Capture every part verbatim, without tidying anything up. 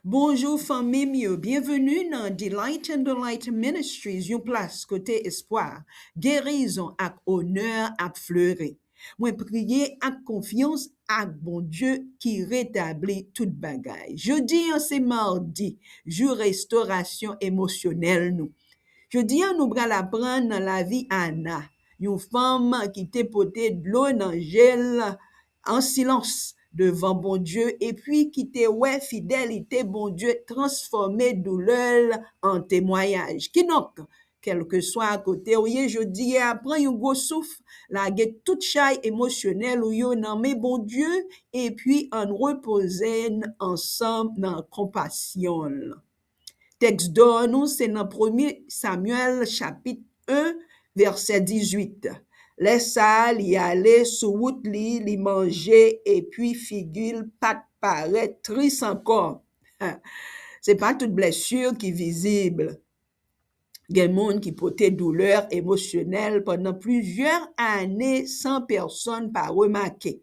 Bonjou fanmi m yo, byenveni nan Delight in the Light Ministries, yon plas kote espwa, gerizon ak onè ap fleri. Mwen priye ak konfyans ak Bondye ki retabli tout bagay. Jodi an se madi, jou restorasyon emosyonèl nou. Jodi an nou pral aprann nan lavi Ana, yon fanm ki te pote dlo nan je l an silans devan Bondye epi ki te wè fidelite Bondye transfòme doulè l an temwayaj. Kidonk, kèlkeswa kote w ye jodi a, pran yon gwo souf, lage tout chay emosyonèl ou yo nan men Bondye epi ann repoze n ansanm nan konpasyon l. Tèks dò nou se nan premye Samyèl chapit en, vèsè dizuit. Lè sa a, li ale sou wout li, li manje, epi figi l pa t parèt tris ankò. Se pa tout blèsi ki vizib. Gen moun ki pote doulè emosyonèl pandan plizyè ane san pèsonn pa remake.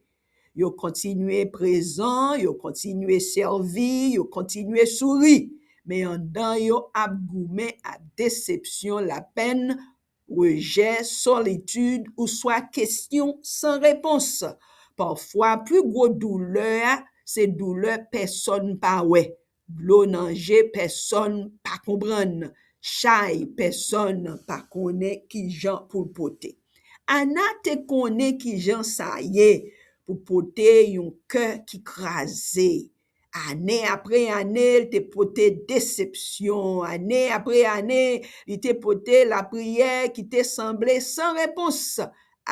Yo kontinye prezan, yo kontinye sèvi, yo kontinye souri, men anndan yo ap goumen ak desepsyon, lapenn, rejè, solitid, oswa kesyon san repons. Pafwa, pi gwo doulè a se doulè pèsonn pa wè, dlo nan je pèsonn pa konprann, chay pèsonn pa konnen ki jan pou l pote. Ana te konnen ki jan sa ye pou pote yon kè ki kraze. Ane apre ane, l te pote desepsyon. Ane apre ane, li te pote lapriyè ki te sanble san repons.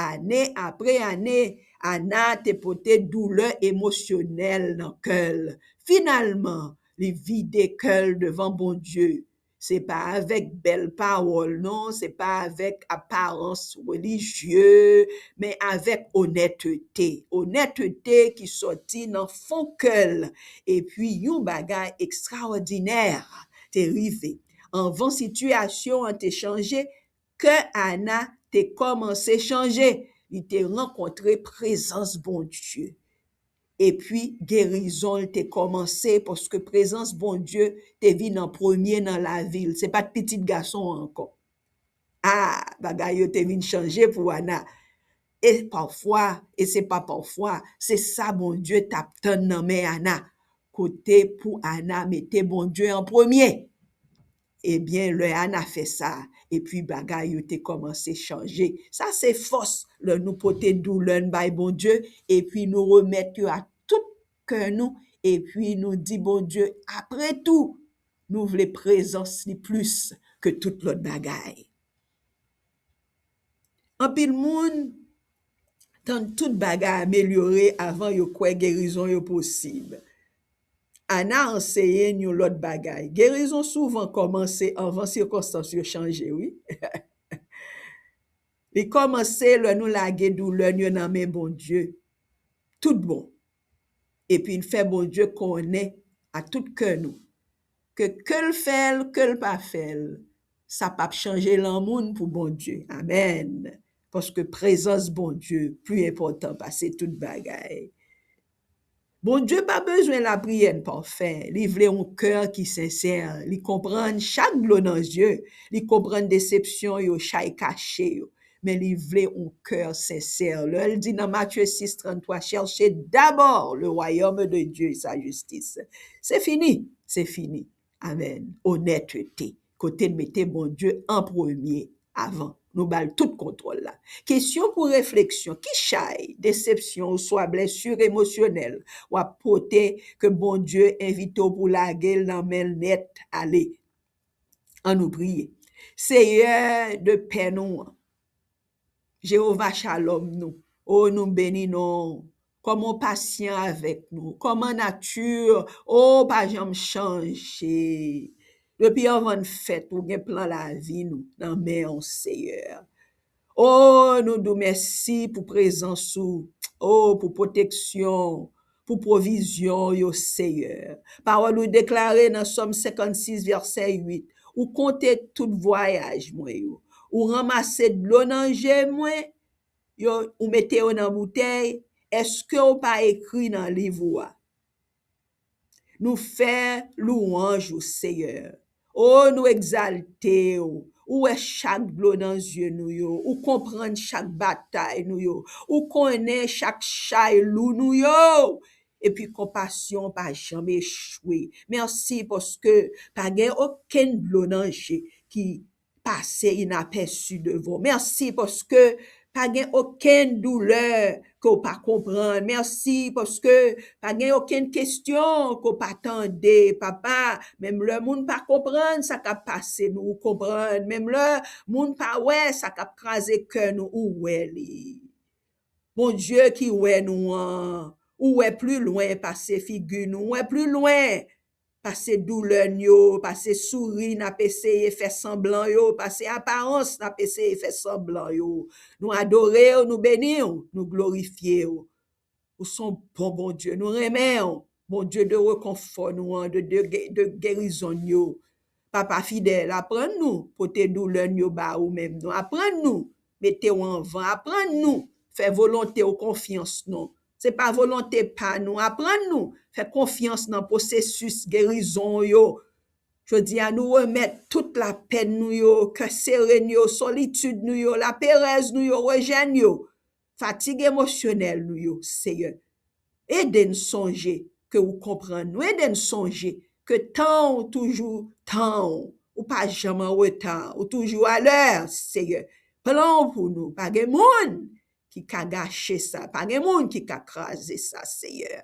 Ane apre ane, Ana te pote doulè emosyonèl nan kè l. Finalman, li vide kè l devan Bondye. Se pa avèk bèl pawòl, non, se pa avèk aparans relijye, men avèk onètete. Onètete ki sòti nan fon kè l. Epi yon bagay ekstraòdinè te rive. Anvan sitiyasyon an te chanje, kè Ana te kòmanse chanje. Li te rankontre prezans Bondye. Epi gerizon l te kòmanse paske prezans Bondye te vin an premye nan lavi l. Se pa t pitit gason an ankò. A, bagay yo te vin chanje pou Ana. E pafwa, e se pa pafwa, se sa Bondye t ap tann nan men Ana. Kote pou Ana mete Bondye an premye. Ebyen, lè Ana fè sa, epi bagay yo te kòmanse chanje. Sa se fòs lè nou pote doulè n bay Bondye, epi nou remèt yo ak tout kè nou, epi nou di Bondye, apre tou, nou vle prezans li plis ke tout lòt bagay. Anpil moun tann tout bagay amelyore avan yo kwè gerizon yo posib. Ana anseye n yon lòt bagay. Gerizon souvan kòmanse anvan sikonstans yo chanje, wi. Li kòmanse lè nou lage doulè n yo nan men Bondye. Tout bon. Epi n fè Bondye konnen a tout kè nou ke, ke l fè l, ke l pa fè l, sa p ap chanje lanmou n pou Bondye. Amèn. Paske prezans Bondye pli enpòtan pase tout bagay. Bondye pa bezwen lapriyè n pafè. Li vle yon kè ki sensè. Li konprann chak dlo nan zye. Li konprann desepsyon yo, chay kache yo. Men li vle yon kè sensè. Lè l di nan Matye sis trannntwa, cherchez d'abord le royaume de Dieu et sa justice. Se fini, se fini. Amèn. Onètete. Kote n mete Bondye an premye avan. Nou ba l tout kontwòl la. Kesyon pou refleksyon. Ki chay, desepsyon oswa blèsi emosyonèl w ap pote ke Bondye envite w pou lage l nan men l nèt ale? Ann nou priye. Seyè de pè nou an, Jewova Shalom nou, o, nou beni non w. Kòman w pasyan avèk nou? Kòman nati w, o, pa janm chanje? Depi anvan n fèt, ou gen plan lavi nou nan men w, Seyè. O, nou di w mèsi pou prezans ou, o, pou pwoteksyon, pou pwovizyon w yo, Seyè. Pawòl ou deklare nan Sòm senkannsis, vèsè uit, ou konte tout vwayaj mwen yo. Ou ranmase dlo nan je mwen, yo, ou mete yo nan boutèy, èske w pa ekri nan liv ou a? Nou fè lwanj ou, Seyè. O, nou egzalte w. Ou wè chak dlo nan zye nou yo. Ou konprann chak batay nou yo. Ou konnen chak chay lou nou yo. Epi konpasyon pa janm echwe. Mèsi paske pa gen okenn dlo nan je ki pase inapèsi devan w. Mèsi paske pa gen okenn doulè ke w pa konprann. Mèsi paske pa gen okenn kesyon ke w pa tande, Papa. Menm lè moun pa konprann sa k ap pase nou, ou konprann. Menm lè moun pa wè sa k ap kraze kè nou, ou wè li. Bondye ki wè nou an, ou wè pli lwen pase figi nou, ou wè pli lwen pase doulè n yo, pase souri n ap eseye fè sanblan yo, pase aparans n ap eseye fè sanblan yo. Nou adore w, nou beni w, nou glorifye w. Ou se yon bon Bondye, nou renmen w. Bondye de rekonfò nou an, de, de, de gerizon n yo. Papa fidèl, aprann nou pote doulè n yo ba ou menm. Nou aprann nou mete w anvan, aprann nou fè volonte w konfyans non. Se pa volonte pa nou. Aprann nou fè konfyans nan pwosesis gerizon w yo. Jodi a, nou remèt tout lapèn nou yo, kè sere n yo, solitid nou yo, laperèz nou yo, rejè n yo, fatig emosyonèl nou yo, Seyè. Ede n sonje ke ou konprann nou. Ede n sonje ke tan w toujou tan w. Ou pa janm an reta. Ou toujou alè, Seyè. Plan w pou nou. Pa gen moun ki ka gache sa. Pa gen moun ki ka kraze sa, Seyè.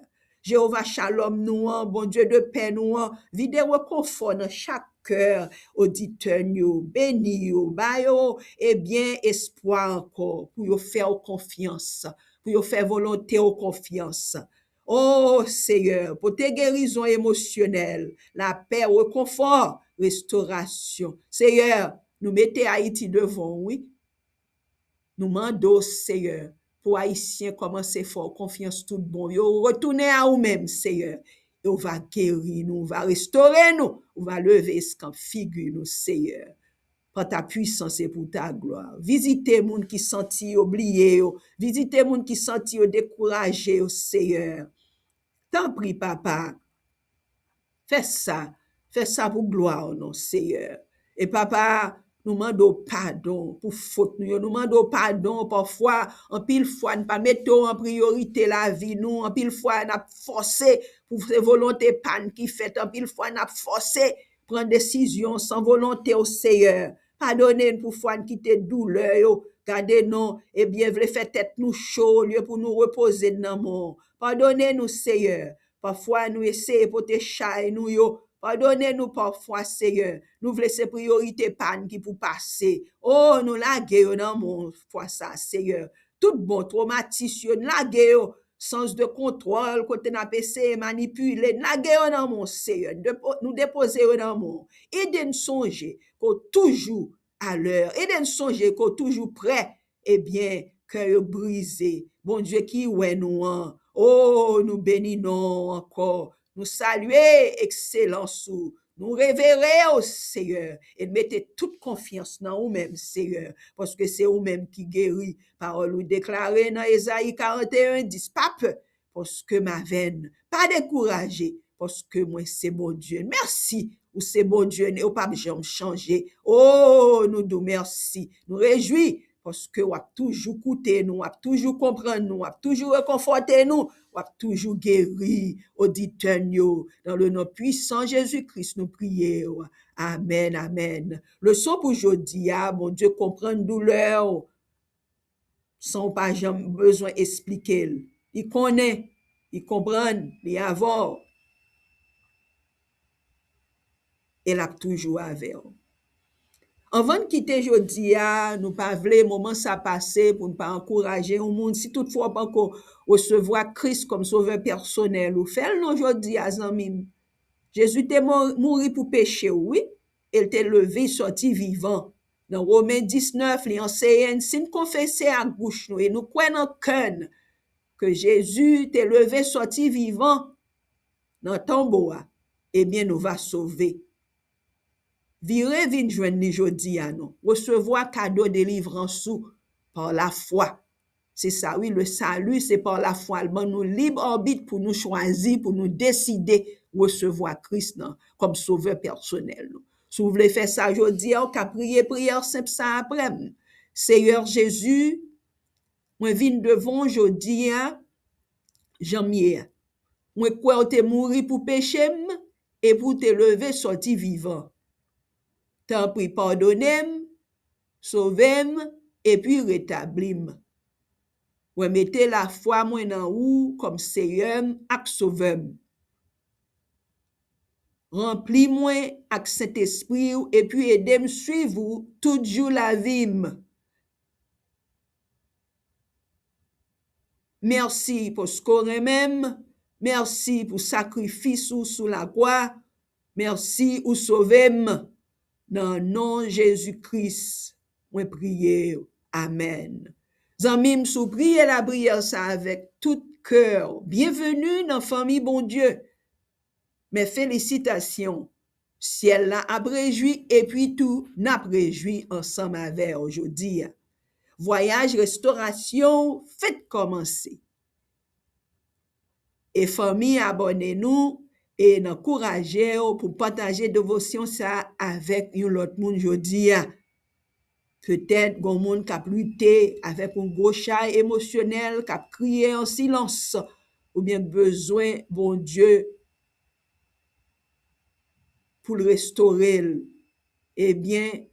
Jewova Shalom nou an, Bondye de pè nou an, vide rekonfò nan chak kè oditè n yo, beni yo, ba yo, ebyen, espwa ankò pou yo fè w konfyans, pou yo fè volonte w konfyans. O Seyè, pote gerizon emosyonèl, lapè, rekonfò, restorasyon. Seyè, nou mete Ayiti devan w, wi. Nou mande w, Seyè, pou Ayisyen kòmanse fè w konfyans tout bon. Yo retounen a ou menm, Seyè. E w va geri nou, w va restore nou, w va leve eskanp figi nou, Seyè. Par ta puissance et pour ta gloire. Vizite moun ki santi yo bliye yo. Vizite moun ki santi yo dekouraje yo, Seyè. Tanpri, Papa, fè sa. Fè sa pou glwa w non, Seyè. E Papa, nou mande w padon pou fot nou yo. Nou mande w padon pafwa, anpil fwa n pa mete w an priyorite lavi nou. Anpil fwa n ap fòse pou se volonte pa n ki fèt. Anpil fwa n ap fòse pran desizyon san volonte w, Seyè. Padone n pou fwa n kite doulè yo gade non, ebyen vle fè tèt nou cho olye pou nou repoze n nan men w. Padone nou, Seyè. Pafwa nou eseye pote chay nou yo. Padone nou pafwa, Seyè. Nou vle se priyorite pa n ki pou pase. O, nou lage yo nan men w fwa sa, Seyè. Tout bon twomatis yo, n lage yo. Sans de kontwòl, kote n ap eseye manipile, n lage yo nan men w, Seyè. Depo-, nou depoze yo nan men w. Ede n sonje ke w toujou alè. Ede n sonje ke w toujou prè. Ebyen, kè yo brize. Bondye ki wè nou an. O, nou beni non w ankò. Nou salye ekselans ou. Nou revere w, Seyè, e n mete tout konfyans nan ou menm, Seyè, paske se ou menm ki geri. Pawòl ou deklare nan Ezayi karannteyen dis, pa pè, paske m avè n. Pa dekouraje, paske mwen se Bondye n. Mèsi, ou se Bondye n e ou p ap janm chanje. O, nou di w mèsi. Nou rejwi, paske w ap toujou koute nou, w ap toujou konprann nou, w ap toujou rekonfòte nou, w ap toujou geri oditè n yo. Nan le non pwisan Jezi Kris, nou priye w. Amèn, amèn. Leson pou jodi a, Bondye konprann doulè w san w pa janm bezwen esplike l. Li konnen, li konprann, li avè w. E l ap toujou avè w. Anvan n kite jodi a, nou pa vle moman sa pase pou n pa ankouraje yon moun. Si toutfwa w poko resevwa Kris kòm Sovè pèsonèl ou, fè l non jodi a, zanmi m. Jezi te mo-, mouri pou peche w, wi, e l te leve sòti vivan. Nan Women diznèf, li anseye n, si n konfese ak bouch nou e nou kwè nan kè n ke Jezi te leve sòti vivan nan tonbo a, ebyen, nou va sove. Vire vin jwenn li jodi a non. Resevwa kado delivrans ou pa lafwa. Se sa wi, le salut, se pa lafwa. L ban nou lib abit pou nou chwazi, pou nou deside. resevwa Kris nan kòm Sovè pèsonèl nou. Si w vle fè sa jodi a, ou ka priye priyè senp sa apre m. Seyè Jezi, mwen vin devan w jodi a, jan m ye a. Mwen kwè w te mouri pou peche m, epi w te leve sòti vivan. Tanpri, padone m, sove m, epi retabli m. Mwen mete lafwa mwen nan ou kòm Seyè m ak Sovè m. Ranpli mwen ak Sentespri w epi ede m suiv ou tout jou lavi m. Mèsi paske w renmen m. Mèsi pou sakrifis ou sou lakwa. Mèsi ou sove m. Nan non Jezi Kris, mwen priye w. Amèn. Zanmi m, si w priye lapriyè sa avèk tout kè w, byenveni nan fanmi Bondye. Men felisitasyon, syèl la ap rejwi epi tou n ap rejwi ansanm avè w jodi a. Vwayaj restorasyon w fèk kòmanse. E fanmi, abòne nou e n ankouraje w pou pataje devosyon sa avèk yon lòt moun jodi a. Petèt gon moun k ap lite avèk yon gwo chay emosyonèl, k ap kriye an silans, oubyen k bezwen Bondye pou l restore l. Ebyen,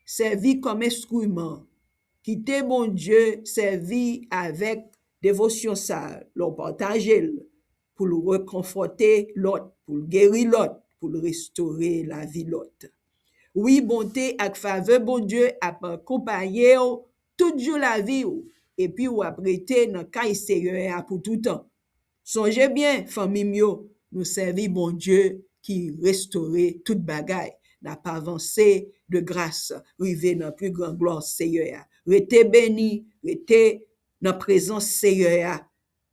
sèvi kòm enstriman. Kite Bondye sèvi avèk devosyon sa a lè w pataje l, pou l rekonfòte lòt, pou l geri lòt, pou l restore lavi lòt. Wi, bonte ak favè Bondye ap akonpaye w tout jou lavi w, epi w ap rete nan kay Seyè a pou toutan. Sonje byen, fanmi m yo, nou sèvi Bondye ki restore tout bagay. N ap avanse de gras, rive nan pli gran glwa Seyè a. Rete beni, rete nan prezans Seyè a.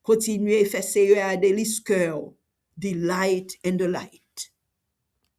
Kontinye fè Seyè a delis kè w. Delight in the light.